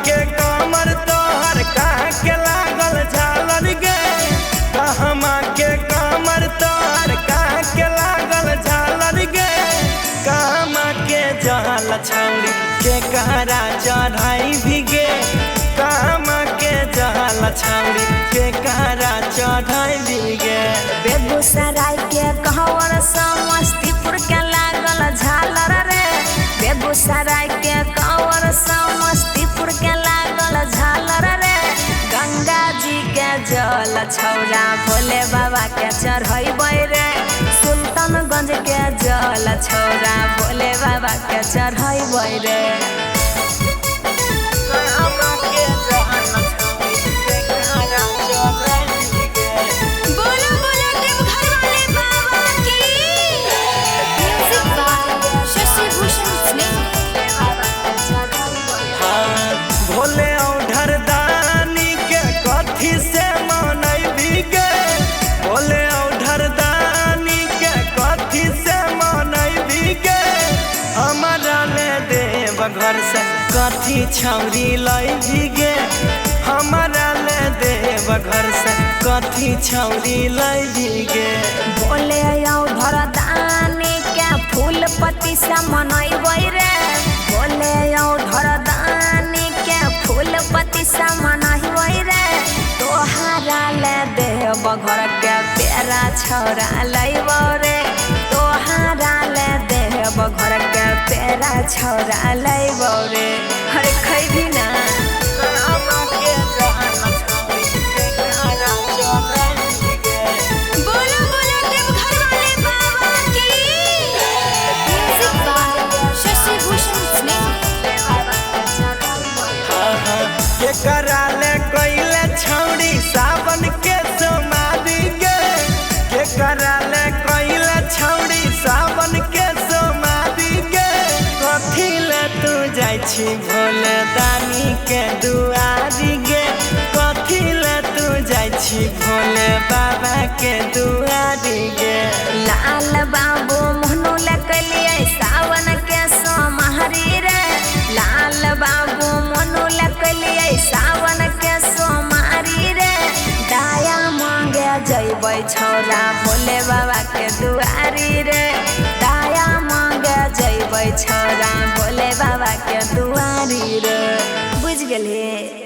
के कमर तोहर कहाँ के लागल झालर गे, कहमा के कमर तोहर कहाँ के लागल झालर गे, कहमा के जल छौरी के कहरा चढ़ाई भी गे, कहमा के जल छौरी के कहरा चढ़ाई भी गे। बेगूसराय के कहवर समस्तीपुर के लागल झालर रे, बेगूसराय के कहवर समस्तीपुर के लागल झालर रे, गंगा जी के जल छौरा भोले बाबा के चढ़ैबै रे, सुल्तानगंज के जल छौरा भोले बाबा के चढ़ैबै रे। कहमा के जल छौरी के कहरा चढ़ाई भी गे। बोलो बोलो देवघर वाले बाबा की। म्यूजिक बाय शशि भूषण स्नेह। हाँ, भोले औढर दानी के कथी से मनैबी गे, भोले औढर दानी के कथी से मनैबी गे, हमारा ले देव घर से कथी छौरी लैबी गे, हमारा ले देव घर से कथी छौरी लैबी गे। भोले औढर दानी के फूल पत्ती से मनैबै रे, भोले औढर दानी के फूल पत्ती से मनैबै रे, तोहरा ले देव घर के पेड़ा छौरा लैबौ रे, तोहरा ले देव घर के पेड़ा छौरा लैबौ रे। अरे खैबी ना। कहमा के जल छौरी के कहरा चढ़ाई भी गे। बोलो बोलो देवघर वाले बाबा की। म्यूजिक बाय शशि भूषण स्नेह। के कराले कैले छौरी सावन के सोमारी गे, के कराले कैले छौरी सावन के सोमारी गे, कथी ले तू जाइ छी भोले दानी के दुआरी गे, कथी ले तू जाइ छी भोले बाबा के दुआरी गे। लाल बाबू मोहनु लगलिए सावन के सोमहारी रे, लाल बाबू मोहनु लगलिए सावन के सोमहारी रे, दया मांगे जइबै छौरा भोले बाबा के दुआरी रे, दया मांगे जइबै छौरा भोले बाबा के दुआरी रे। बुझ गेलही।